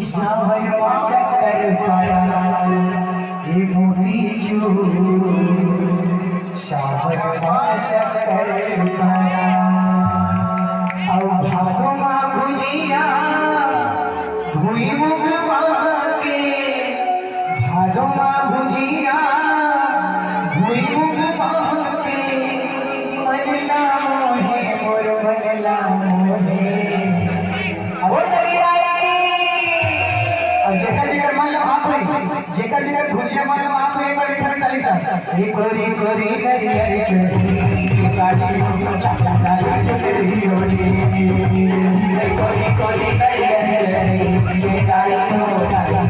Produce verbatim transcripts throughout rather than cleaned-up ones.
सावन मा शक्कर पारा, ए मोती चूर। सावन मा शक्कर पारा, अउ भादो मा भुजिया, भुई मुंग मा के। भादो मा भुजिया, भुई मुंग मा के। मन ला मोहे, मोर मन ला मोहे। अब वो सभी आए। अब जेकर जेकर मन ला भात होई, जेकर जेकर भुजिया मन ला भात होई, एक बार रिठा में ताली सा। एक कोरी कोरी नरियर चुनरी, काली काली चुनरी ओढ़ी। एक कोरी कोरी नरियर चुनरी, काली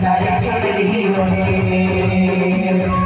काली चुनरी ओढ़ी।